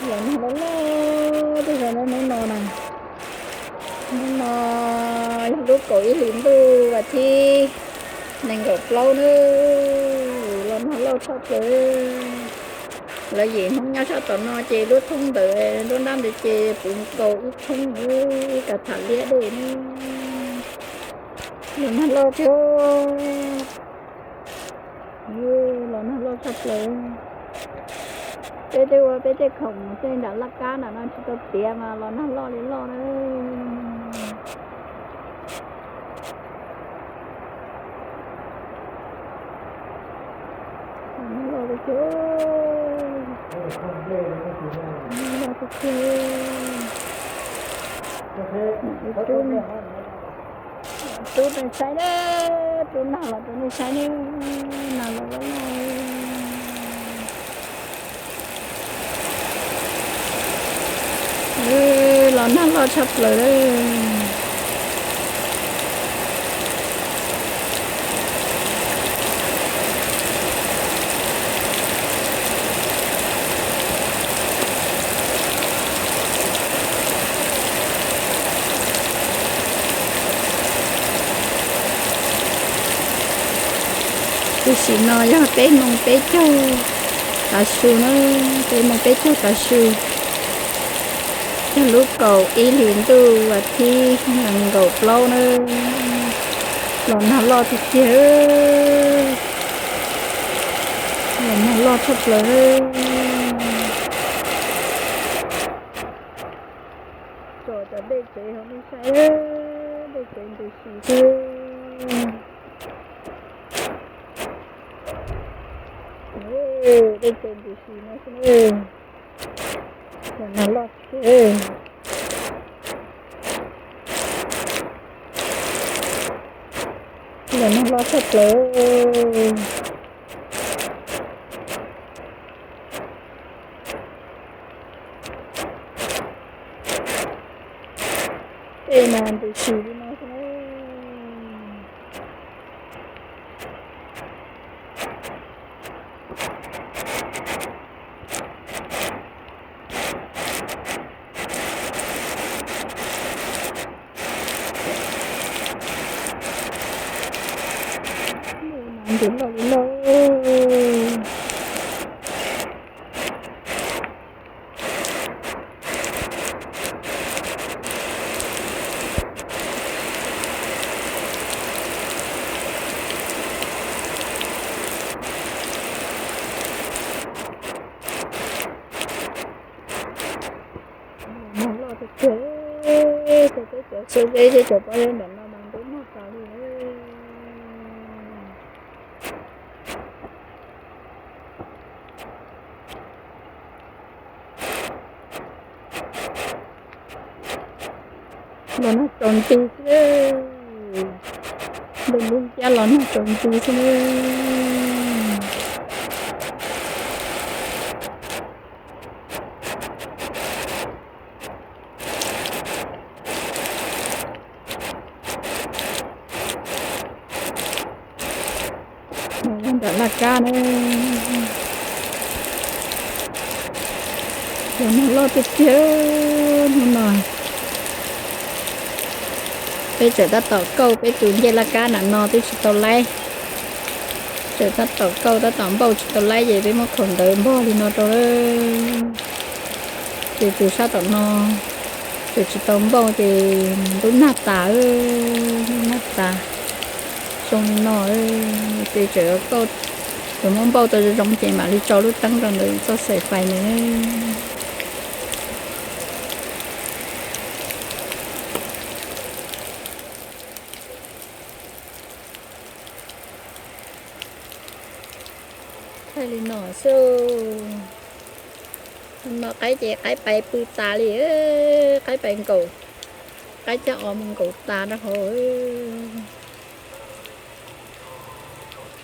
Los nag loj loj tej zaum hnub no na. Hnub no yog lub kaum ib hlis ntuj vas thib nees nkaum plaub na. Los nag loj tshaj plaws. Lawv yim Hmoob nyob sab tom no ces lub thoob ntawd lub nrab ntawd ces puv nkaus ib thoob, ib kav tham liab dej ne. Los nag loj tiag. Los nag loj tshaj plaws. Peb twb ua peb tej khoom tej nram laj kab nram no tsis tau tiav mas los nag loj li loj na. Los nag loj tiag tiag. Rub nej saib ne, rub nag los rau nej saib ne, nag los loj loj. Los nag loj tshaj plaws lawm. Tam sim no yog peb moos peb caug tav su na, peb moos peb caug tav su. Yog lub kaum ib hlis ntuj vas thib nees nkaum plaub na. Los nag loj tiag tiag. Los nag loj tshaj plaws. Tsom cov dej tsev hauv nej saib, dej tsev ntws si xwb. Dej tsev ntws si no xwb. Los nag loj tiag. Los nag loj tshaj plaws. Dej mas ntws si li no xwb na. Ntws loj li loj. Nag loj tiag tiag, peb cov xub zeb thiab cov pob zeb ntawm no mas ntub nag tas li. Los nag tsaus nti xwb, ntuj dub nciab los nag tsaus nti xwb. Nram laj kab na, los nag loj tiag tiag hnub no. Peb tseem tab tom kauj peb tus ncej laj kab nram no twb tsis tau laib. Tseem tab tom kauj tab tom npauj tsis tau laib ces peb muab khaum ntawv npog li no rau lawm. Ces tus sab tom no tseem tsis tau npauj ces ntub nag tas, ntub nag tas. Zoo li no ces tseem kauj, tseem muab npauj tau zoo zoo ces mam li tso lub teeb rau ntawm txoj xaim fais ntawd. Thaij li no xwb. No qaib ces qaib pais pw tas li, qaib pais nkaum, qaib coj os mus nkaum tas rau hauv.